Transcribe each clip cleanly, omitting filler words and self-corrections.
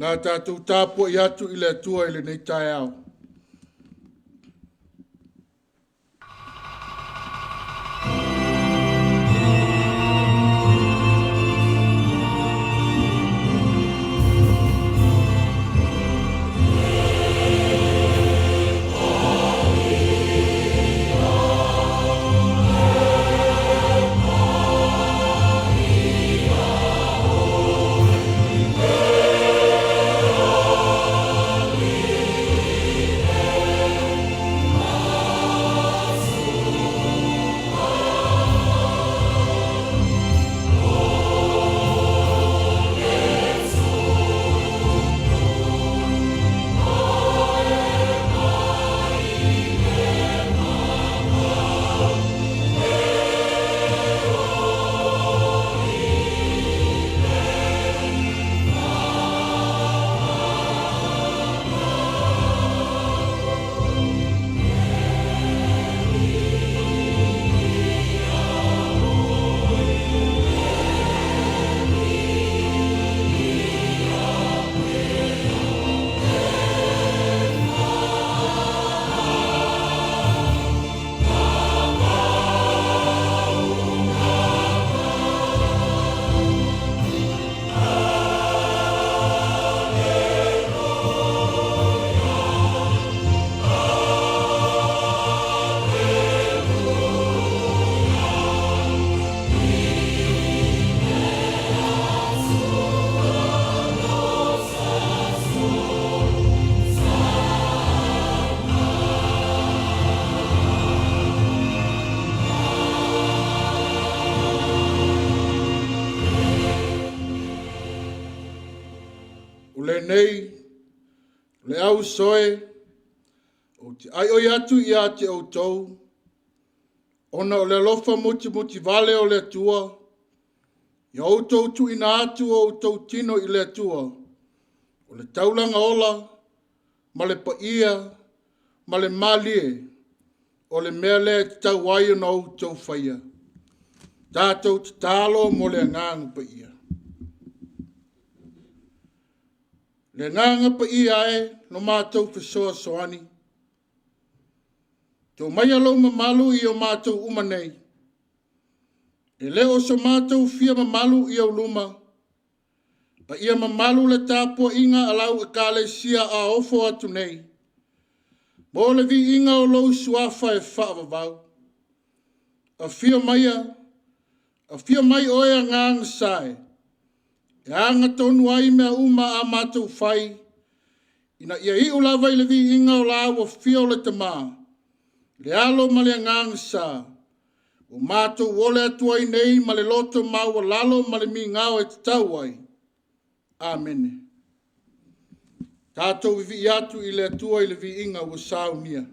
Le a tatou tapuai atu i le Atua i lenei taeao. lenei, o le au soe, ou te aioi atu ia te outou, ona o le alofa mutimutivale o le Atua, ia outou tuuina atu o outou tino i le Atua, o le taulaga ola ma le paia ma le malie, o le mea lea e tatau ai ona outou faia. Tatou tatalo mo le Agaga Paia. Le Agaga Paia e, lo matou fesoasoani, to maia lou mamalu i o matou uma nei, e le o so matou fia mamalu i ou luma, a ia mamalu le tapuaiga a lau Ekalesia a ofo atu nei, mo le viiga o lou Suafa e faavavau. Afio maia, afio mai oe Agaga Sa e, e agatonu ai mea uma a matou fai, ina ia iu lava i le viiga o la Afio o le Tama, le Alo ma le Agaga Sa, ua matou ole atu ai nei ma le loto maualalo ma le migao e tatau ai. Amene. Tatou vivii atu i le Atua i le viiga ua saunia.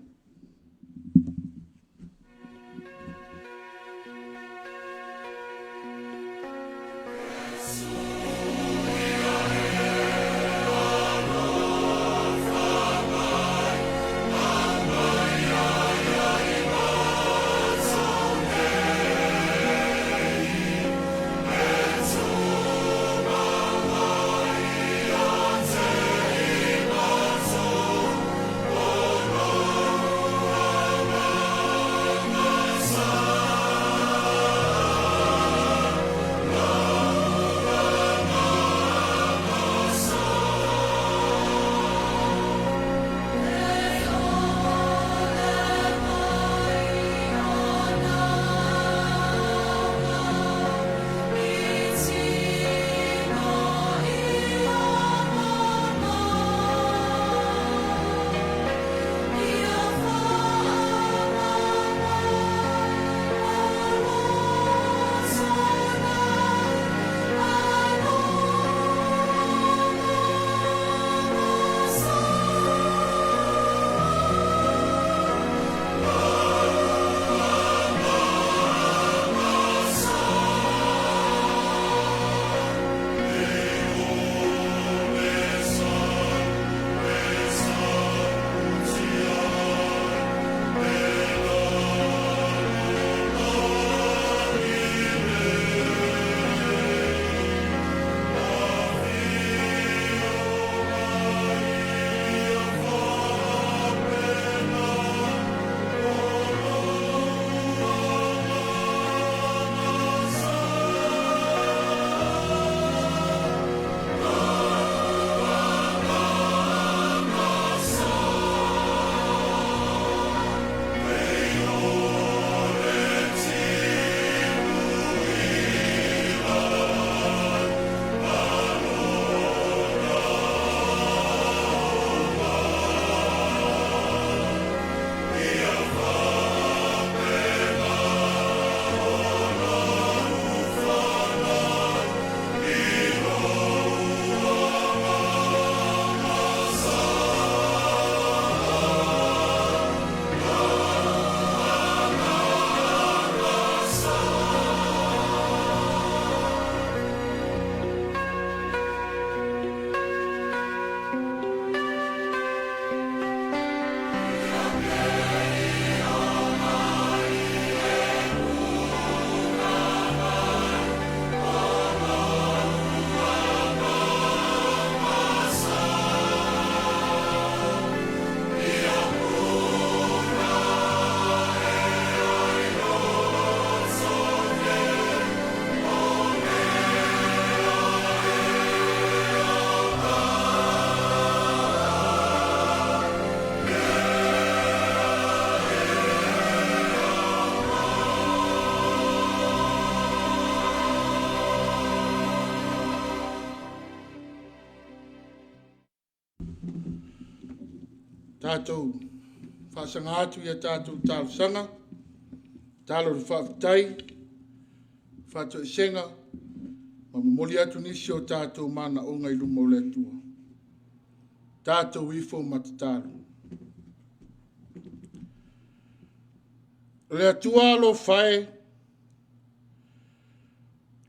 Tatou faasaga atu i a tatou talosaga, tatalo i le faafetai, faatoesega, ma momoli atu nisi o tatou manaoga i luma o le Atua. Tatou ifo ma tatalo. O le Atua alofa e,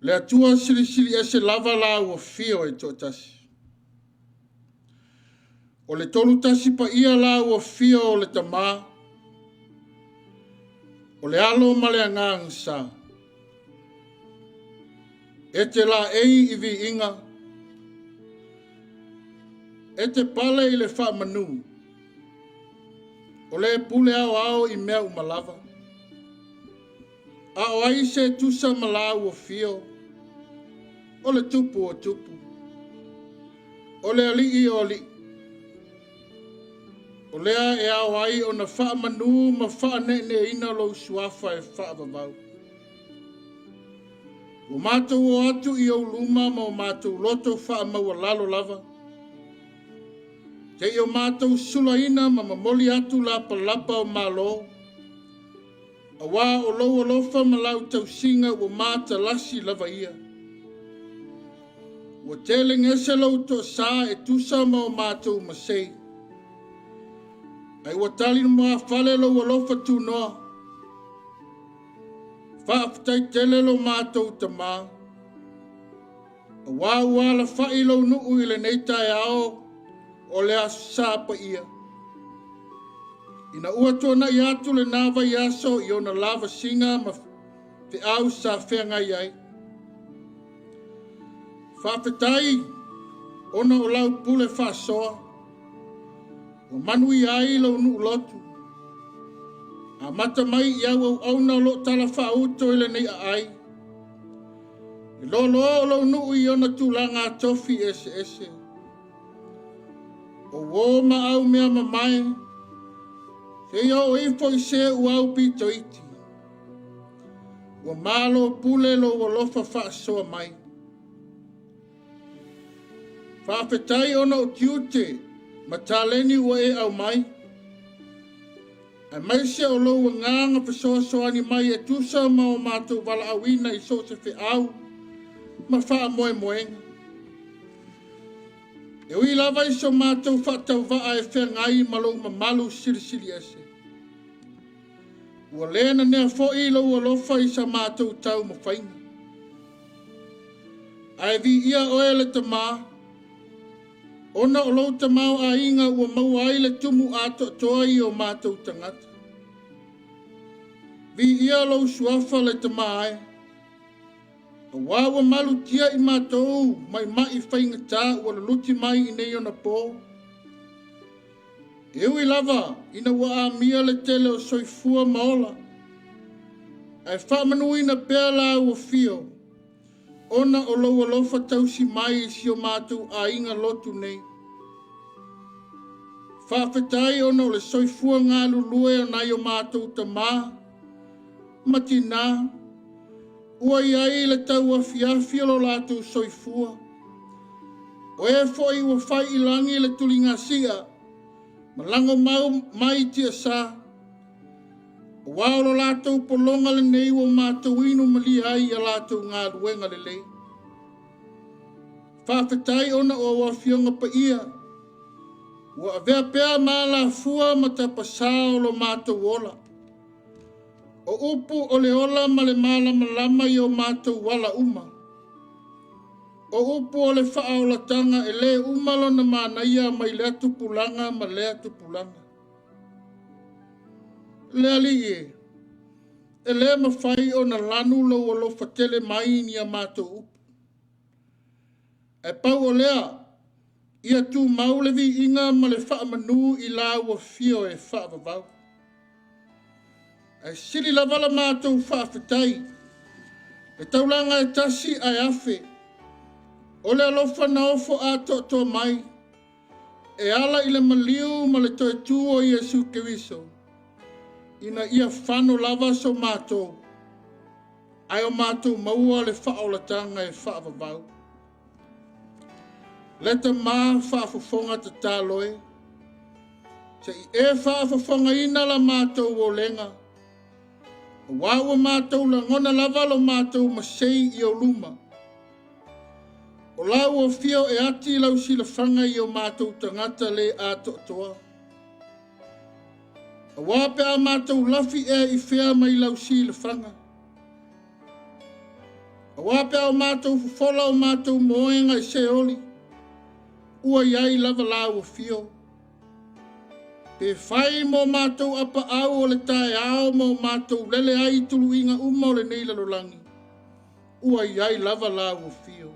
le Atua silisili ese lava lau afio e toatasi. O le tolutasi paia lau afio o le Tama, o le Alo ma le Agaga Sa. E te laei i viiga, e te pale i le faamanu, o le pule aoao i mea uma lava. A o ai se tusa ma lau afio, o le tupu o tupu, o le alii o alii, o lea e ao ai ona faamanu ma faaneeneeina lou suafa e faavavau. Ua matou o atu i ou luma ma o matou loto faamaualalo lava, seia o matou sulaina ma momoli atu lapalapa o malo, aua o lou alofa ma lau tausiga ua matalasi lava ia. Ua tele gese lou toasa e tusa ma o matou masei, ai ua tali muafale lou alofa tunoa. Faafetai tele lo matou Tamā, aua ua alafai lou nuu i lenei taeao o le Aso Sa paia. Ina ua tuanai atu lena vaiaso i ona lavasiga ma feau sa feagai ai. Faafetai ona o lau pule faasoa, ua manuia ai lou nuu lotu. Amata mai i au auauna o loo talafaauto i lenei aai, e loaloa o lou nuu i ona tulaga tofi eseese. O uō ma au mea mamae, seia oo ifo i se ua aupito iti. Ua malo pule lou alofa faasoa mai. Faafetai ona o tiute ma taleni ua e aumai, aemaise o lou agaga fesoasoani mai e tusa ma o matou valaauina i so o se feau ma faamoemoega. E ui lava i so matou faatauvaa e feagai ma lou mamalu silisili ese, ua le nanea foi lou alofa i sa matou taumafaiga. Ae viia oe le Tamā, ona o lou tamaoaiga ua maua ai le tumu atoatoa i o matou tagata. Viia lou suafa le Tamā e, aua ua malutia i matou mai mai faigata ua luluti mai i nei ona po. E ui lava ina ua amia le tele o soifua ma ola, ae faamanuina pea lau afio, ona o lou alofa tausi mai i si o matou aiga lotu nei. Faafetai ona o le soifua galulue o nai o matou tamā ma tinā, ua i ai le tauafiafi o lo latou soifua. O e foi ua fai i lagi le tuligasia ma lago mau mai tiasa, aua o lo latou pologa lenei ua matou inu malie ai i a latou galuega lelei. Faafetai ona o au afioga paia, ua avea pea ma alafua ma tapasā o lo matou ola. O upu o le ola ma le malamalama i o matou ala uma. O upu o le faaolatanga e le uma lona manaia mai lea tupulaga ma lea tupulaga. Le Alii e, e le mafai ona lanu lou alofa tele mai ni a matou upu. Ae pau o lea, ia tumau le viiga ma le faamanu i lau afio e faavavau. Ae sili lava la matou faafetai, le taulaga e tasi ae afe, o le alofa na ofo atoatoa mai, e ala i le maliu ma le toe tu o Iesu Keriso, ina ia fano lava so matou, ae o matou maua le faaolataga e faavavau. Le Tamā faafofoga tatalo e, se i e faafofogaina la matou olega, aua ua matou lagona lava lo matou masei i ou luma. O lau afio e ati lau silafaga i o matou tagata le atoatoa. Auā pe a matou lafi ea i fea mai lau silafaga. Auā pe a o matou fofola o matou moega i Seoli, ua i ai lava lau afio. Pe fai mo matou apaau o le taeao ma o matou lele ai i tuluiga uma o lenei lalolagi, ua i ai lava lau afio.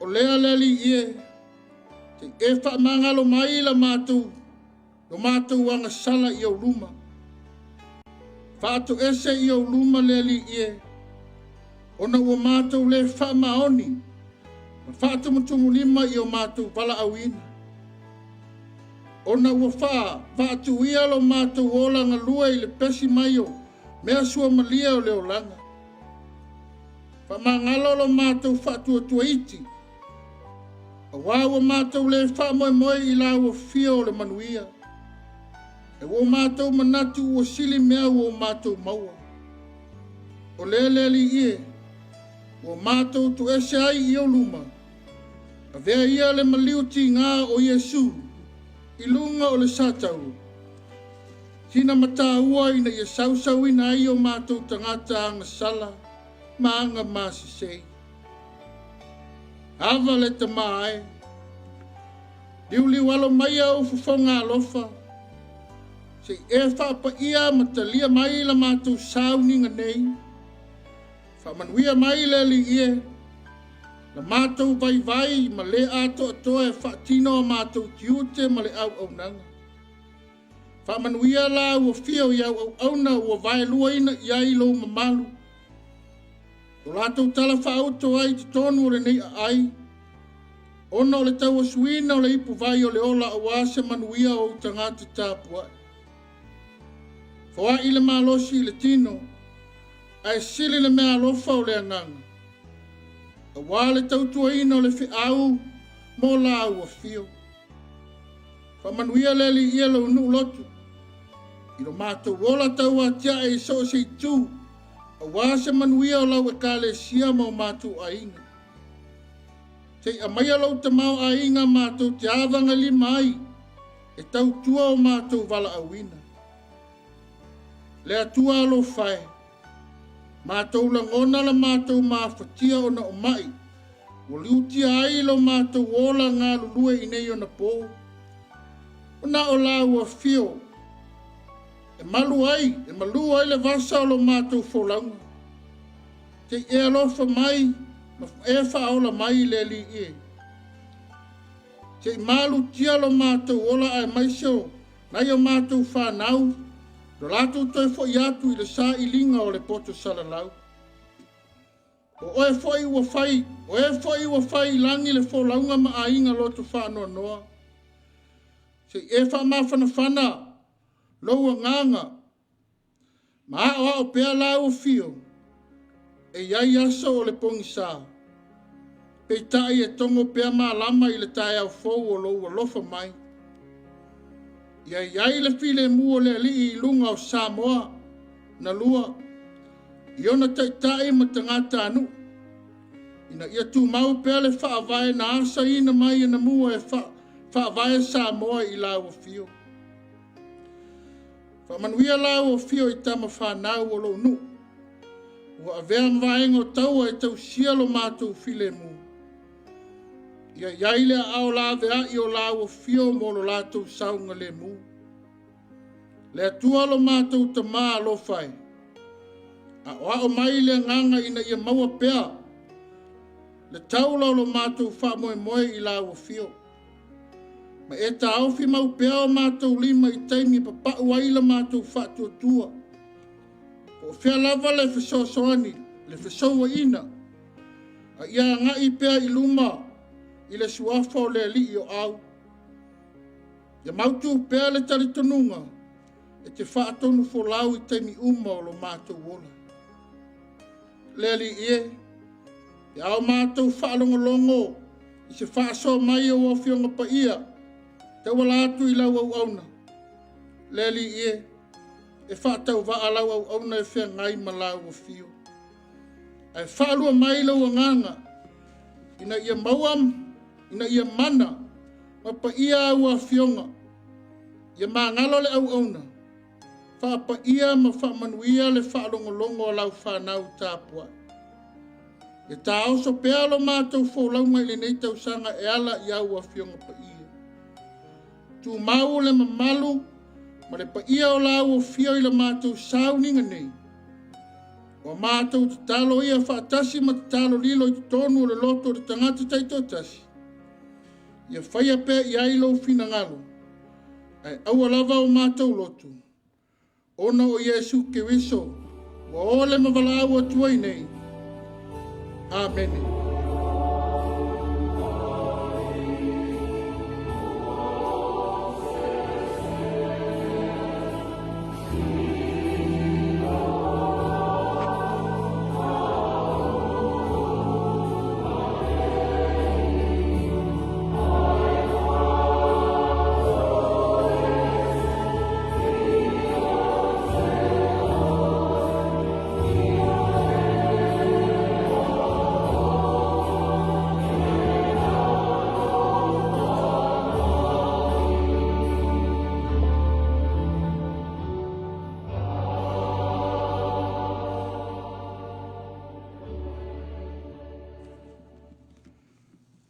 O lea le Alii e, se i e faamagalo mai la matou, lo matou agasala i ou luma. Faatoese i ou luma le Alii e, ona ua matou le faamaoni ma faatumutumulima i o matou valaauina. Ona ua faatuia lo matou ola galue i le pesi mai o mea suamalie o le olaga. Faamagalo lo matou faatuatuaiti, auā ua matou le faamoemoe i lau afio o le manuia. E ua matou manatu ua sili mea ua o matou maua. O lea le Alii e, ua matou toese ai i ou luma, avea ia le maliu tiga o Iesu i luga o le satauro, sina mataua ina ia sausauina ai o matou tagata agasala ma aga masisei. Ava le Tama e, liuliu alo mai au fofoga alofa, se i e faapaia ma talia mai la matou sauniga nei. Faamanuia mai le Alii e, la matou vaivai ma le atoatoa e faatino a matou tiute ma le auaunaga. Faamanuia lau afio i au auauna ua vaeluaina i ai lou mamalu. O latou tala faauto ai i totonu o lenei aai, ona o le tauasuina o le ipuvai o le ola auā se manuia o ou tagata tapuai. Foai le malosi i le tino, ae sili le meaalofa o le agaga, auā le tautuaina o le feau mo lau afio. Faamanuia le Alii e lou nuu lotu, i lo matou ola tauatiae i so o se itu, auā se manuia o lau ekalesia ma o matou aiga. Se i aumaia lou tamaoaiga matou te avagalima ai e tautua o matou valaauina. Le Atua alofa e, matou lagona la matou mafatia ona o mai, ua liutia ai lo matou ola galulue i nei ona po. Ona o lau afio e malu ai, e malu ai le vasa o lo matou folauga. Se i e alofa mai ma e faaola mai le Alii e. Se i malutia lo matou ola aemaise o nai o matou fanau, lo latou toe foi atu i le sailiga o le poto salalau. O oe foi ua fai, o e foi ua fai i lagi le folauga ma aiga loto faanoanoa. Se i e faamafanafana lou agaga ma aoao pea lau afio e i ai aso o le pogisa. Peitai e togo pea malama i le taeao fou o lou alofa mai. Ia i ai le filemu o le Alii i luga o Samoa, na lua, i ona taitai ma tagatanuu, ina ia tumau pea le faavae na asaina mai anamua e faavae Samoa i lau afio. Faamanuia lau afio i tama fanau o lou nuu, ua avea ma vaega o taua e tausia lo matou filemu. Ia i ai le aao laveai o lau afio mo lo latou saogalemu. Le Atua lo matou Tama alofa e, aoao mai le agaga ina ia maua pea le taula o lo matou faamoemoe i lau afio. Ma e taofi mau pea o matou lima i taimi e papau ai la matou faatuatua. Po o fea lava le fesoasoani, le fesouaina, a ia agai pea i luma i le suafa o le Alii o Au. Ia mautu pea le talitonuga e te faatonu folau i taimi uma o lo matou ola. Le Alii e, pe a o matou faalogologo i se faasoa mai o Afioga Paia, tauala atu i lau auauna, le Alii e, e faatauvaa lau auauna e feagai ma lau afio. Ae faalua mai lou agaga ina ia maua ina ia mana ma paia au afioga, ia magalo le auauna, faapaia ma faamanuia le faalogologo a lau fanau tapuai. Ia taoso pea lo matou folauga i lenei tausaga e ala i au afioga paia. Tumau le mamalu ma le paia o lau afio i le matou sauniga nei. Ua matou tatalo ia faatasi ma tatalo lilo i totonu o le loto o le tagata taitoatasi, ia faia pea i ai lou finagalo, ae aua lava o matou loto, ona o Iesu Keriso ua ole ma valaau atu ai nei. Amene.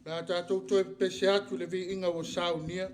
O le a tatou toe pepese atu i le viiga ua saunia.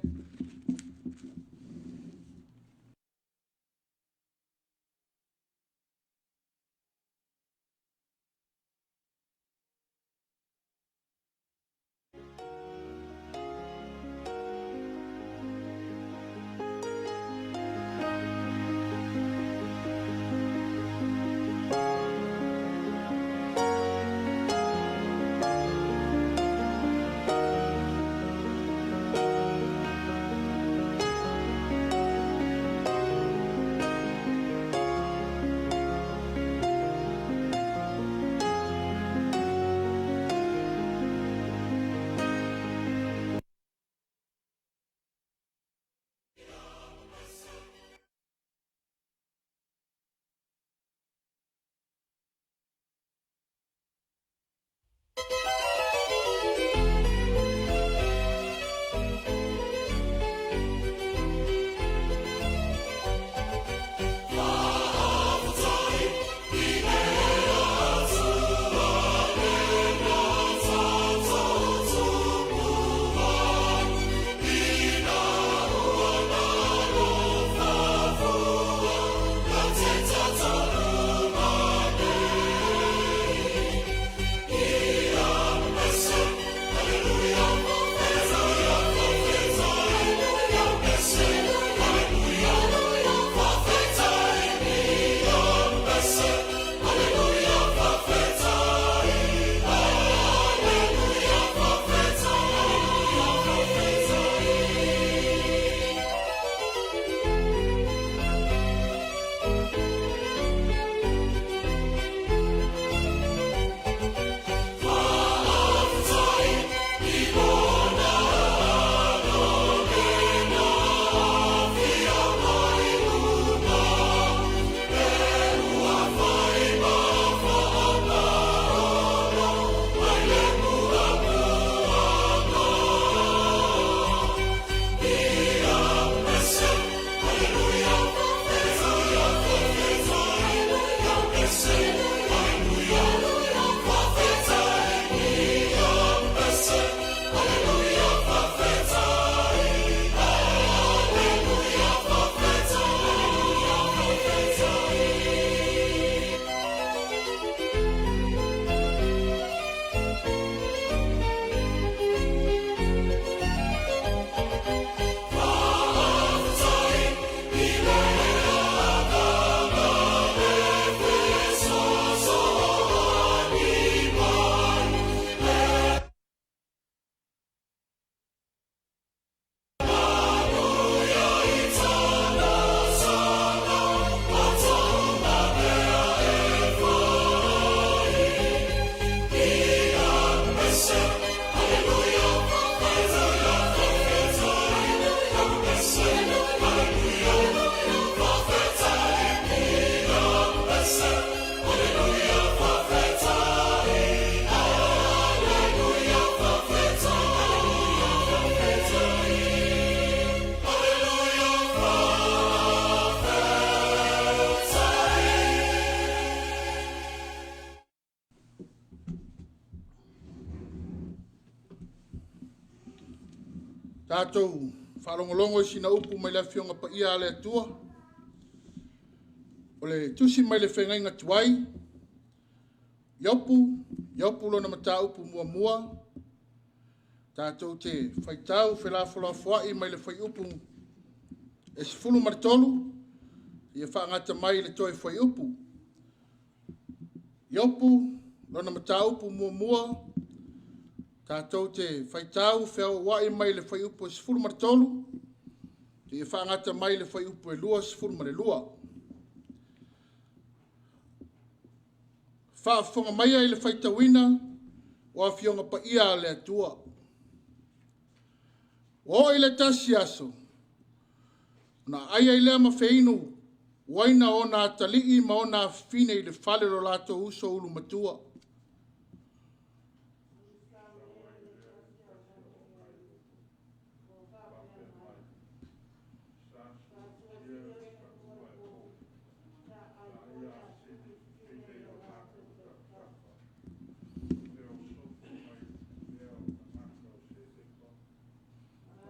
Tatou faalogologo i sina upu mai le Afioga Paia a le Atua. O le tusi mai le feagaiga tuai, Iopu, Iopu lona mataupu muamua. Tatou te faitau felafolafoai mai le fuaiupu e 13 seia faagata mai i le toe fuaiupu. Iopu, lona mataupu muamua, tatou te faitau feauauai mai le fuaiupu e 13 seia faagata mai le fuaiupu e 22. Faafofoga maia i le faitauina o Afioga Paia a le Atua. Ua oo i le tasi aso, ona aai ai lea ma feinu uaina o ona atalii ma ona afafine i le fale o lo latou uso ulumatua.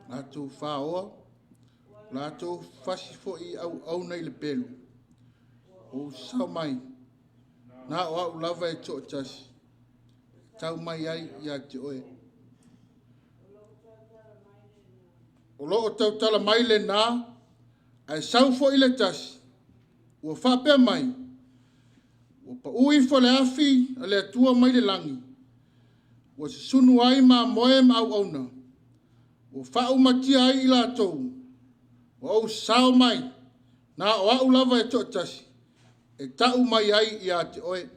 Latou faoa, latou fasi foi auauna i le pelu, ou sao mai, na o au lava e toatasi, e tau mai ai ia te oe. O lo o tautala mai lena, ae sau foi le tasi, ua faapea mai, ua pau ifo le afi a le Atua mai le lagi, ua susunu ai mamoe ma auauna, ua faaumatia ai i latou, ua ou sao mai, na o au lava e toatasi, e tau mai ai ia te oe.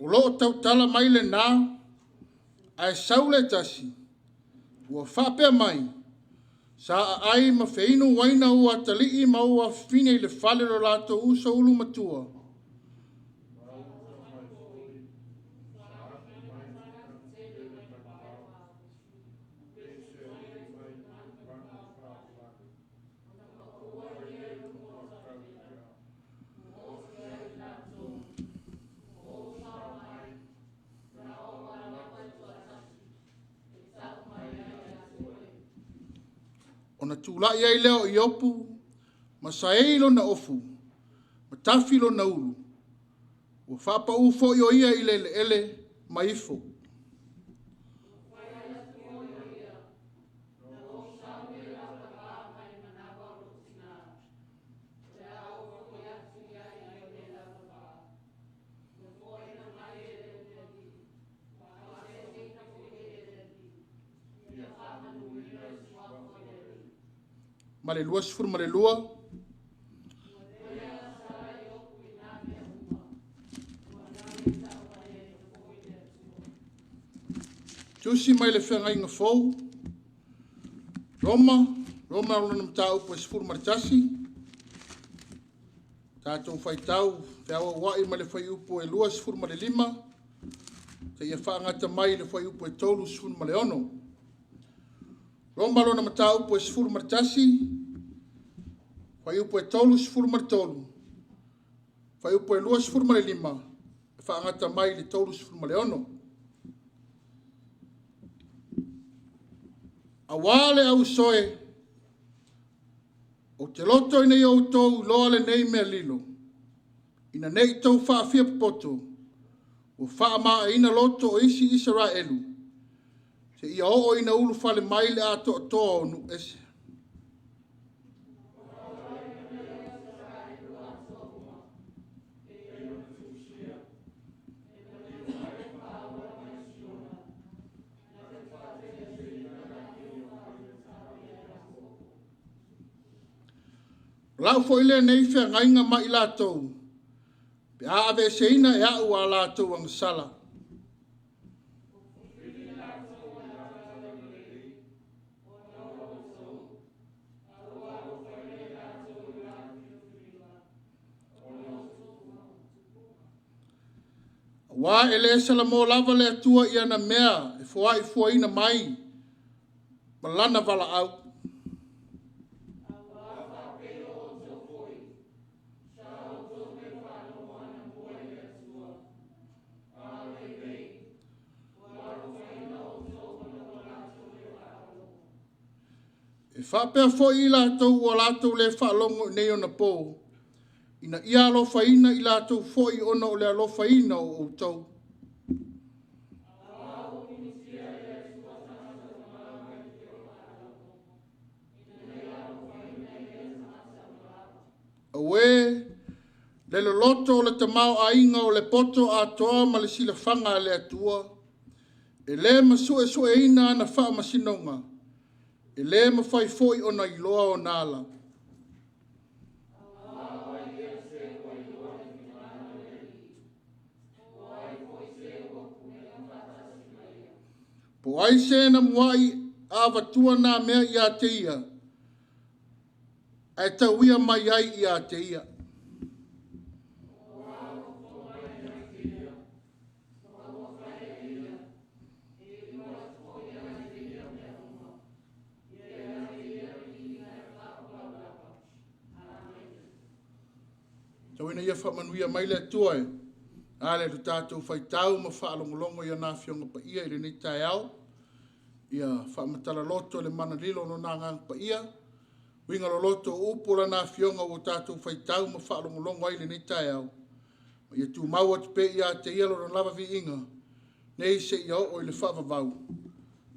O lo o tautala mai lena, ae sau le tasi, ua faapea mai, sa aai ma feinu uaina ou atalii ma ou afafine i le fale o lo latou uso ulumatua. Ona tulai ai lea o Iopu ma saei lona ofu, ma tafi lona ulu, ua faapau foi o ia i le eleele ma ifo. Ma le 22. Tusi mai le Feagaiga Fou, Roma, Roma lona mataupu e 11, tatou faitau feauauai mai le fuaiupu e 25 seia faagata mai le fuaiupu e 36. Roma lona mataupu e 11, fuaiupu e 33, fuaiupu e 25, e faagata mai le 36. Aua le ausoe, ou te loto ina ia outou iloa lenei mea lilo, ina ne i outou faafiapopoto, ua faamaeaina loto o isi Isaraelu, seia oo ina ulufale mai le atoatoa o nuu ese. O lau foi lenei feagaiga ma i latou, pe a aveeseina e au a latou agasala. Auā e lē salamo lava le Atua i ana mea e foai fuaina mai ma lana valaau. E faapea foi i latou ua latou le faalogo i nei onapo, ina ia alofaina i latou foi ona o le alofaina o outou. Auē le loloto o le tamaoaiga o le poto atoa ma le silafaga a le Atua, e le masuesueina ana faamasinoga, e le mafai foi ona iloa ona ala. Po o ai se na muai avatua na mea ia te ia, ae tauia mai ai ia te ia. Tau ina ia faamanuia mai le Atua e ala i lo tatou faitau ma faalogologo i ana Afioga Paia i lenei taeao. Ia faamatala loto le mana lilo Lona Agaga Paia, uiga loloto o upu o Lana Afioga ua tatou faitau ma faalogologo ai i lenei taeao, ma ia tumau atu pea ia te Ia Lona lava viiga, nei seia oo i le faavavau,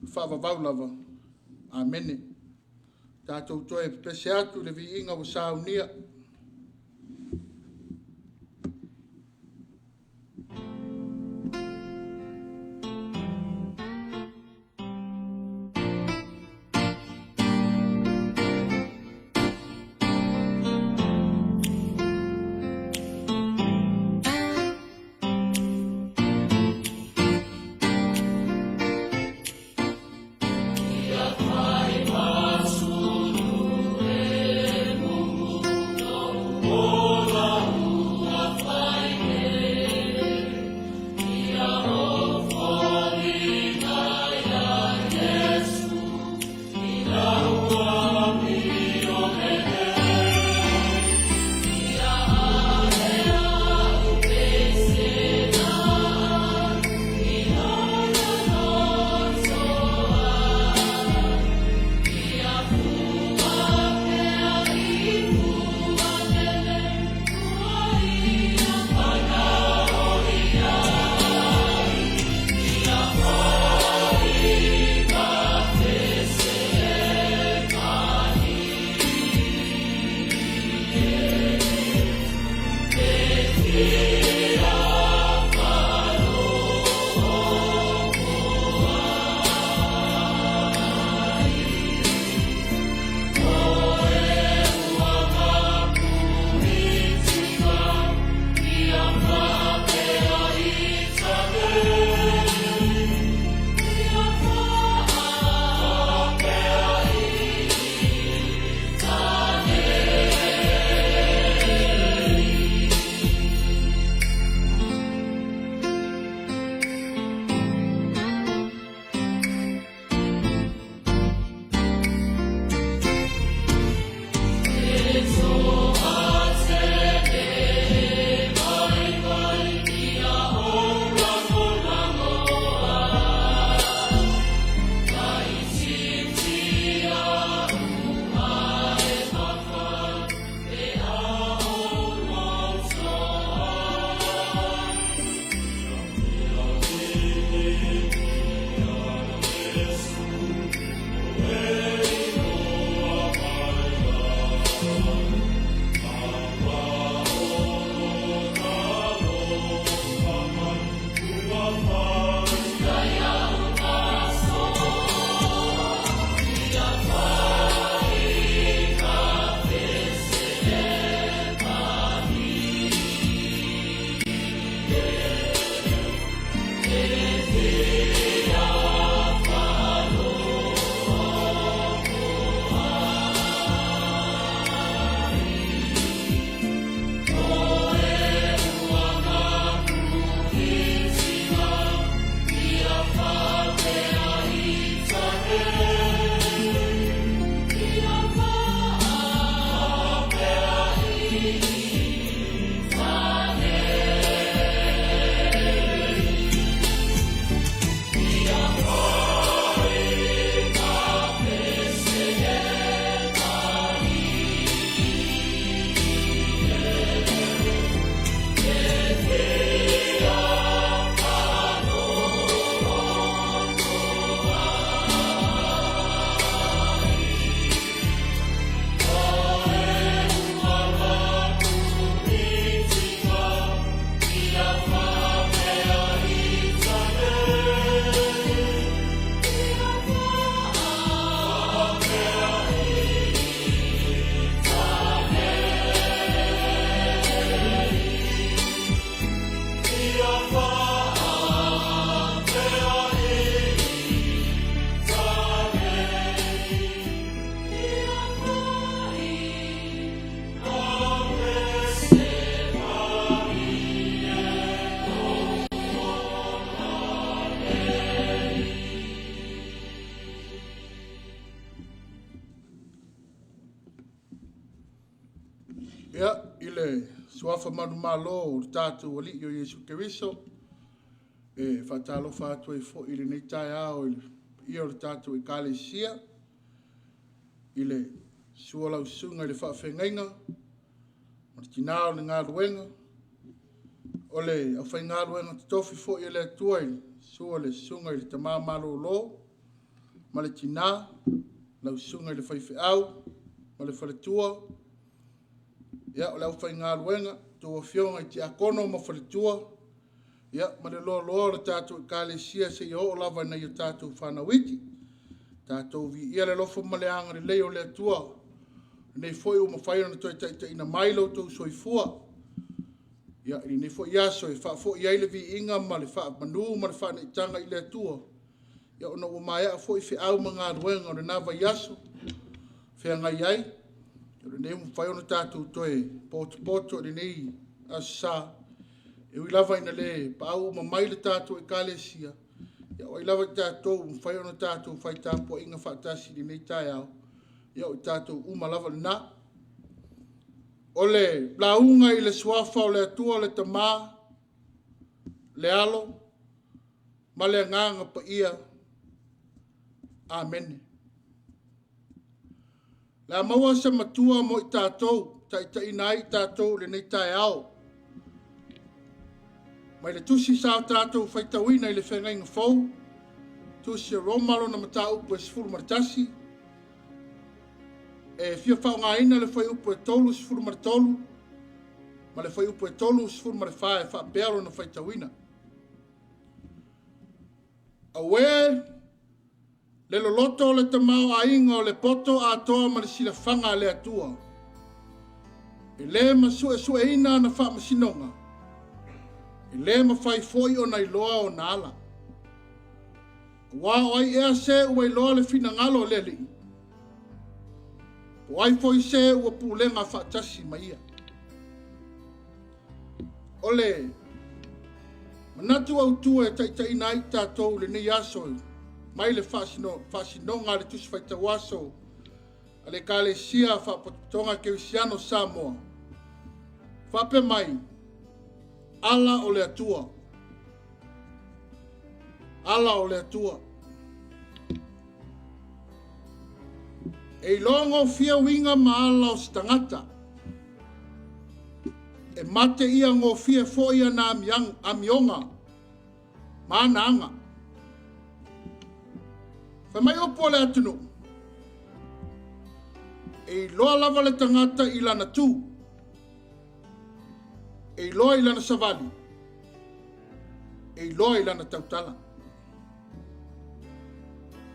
faavavau lava. Amene. Tatou toe pepese atu i le viiga ua saunia. Ia, i le suafa manumalo o le tatou Alii o Iesu Keriso, e faatalofa atu ai foi i lenei taeao i le paia o le tatou Ekalesia, i le susu o lau susuga i le faafeagaiga ma le tina o le galuega, o le aufaigaluega totofi foi a le Atua i le susu o le susuga i le tama malolo ma le tina, lau susuga i le faifeau ma le faletua, ia, o le aufaigaluega, a outou afioga i tiakono ma faletua, ma le loaloa o le tatou Ekalesia seia oo lava i nai a tatou fanau iti. Tatou viia le alofa ma le agalelei o le Atua, o lenei foi ua mafai ona toe taitaiina mai lo outou soifua i lenei foi aso e faafoi ai le viiga ma le faamanu ma le faaneetaga i le Atua, ona ua maea foi feau ma galuega o lena vaiaso feagai ai, o lenei ua mafai ona tatou toe potopoto i lenei Aso Sa, e ui lava ina le paau uma mai le tatou Ekalesia, ia o ai lava i tatou ua mafai ona tatou fai tapuaiga faatasi i lenei taeao, ia o i tatou uma lava lena. O le lauga i le Suafa o le Atua le Tama, le Alo ma le Agaga Paia. Amene. O le a maua se matua mo i tatou, e taitaiina ai i tatou i lenei taeao. Mai le tusi sa o tatou faitauina i le Feagaiga Fou, tusi a Roma lona mataupu e 11, e fia faaaogaina le fuaiupu e 33 ma le fuaiupu e 34 e faapea lona faitauina. Auē le loloto o le tamaoaiga o le poto atoa ma le silafaga a le Atua, e le masuesueina ana faamasinoga, e le mafai foi ona iloa ona ala. Aua o ai ea se ua iloa le finagalo o le Alii? Po o ai foi se ua pulega faatasi ma ia? O le manatu autu e taitaiina ai i tatou i lenei aso mai le faasinoga a le Tusi Faitau Aso a le Ekalesia Faapotopotoga Kerisiano o Samoa, faapea mai, ala o le Atua. Ala o le Atua. E iloa gofie uiga ma ala o se tagata. E mate ia gofie foi ana amioga ma ana aga. Fai mai upu o le atunuu, e iloa lava le tagata i lana tu, e iloa i lana savali, e iloa i lana tautala.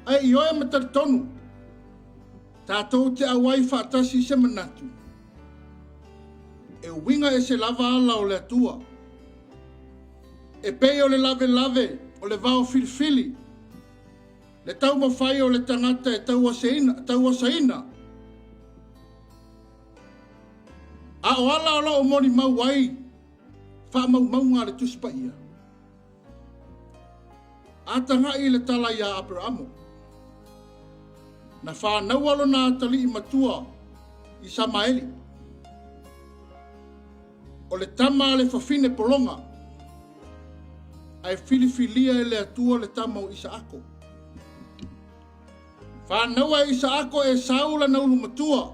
Ae ioe ma talitonu, tatou te auai faatasi i se manatu, e uiga ese lava ala o le Atua. E pei o le lavelave o le vao filifili, le taumafai o le tagata e tauasaina, a o ala o lo o molimau ai faamaumauga a le Tusi Paia. A tagai i le tala iā Aperamo, na fanaua lona atalii matua i Samaeli, o le tama a le fafine pologa, ae filifilia e le Atua le tama o Isaako. Fanaua e Isaako Esau lana ulu matua.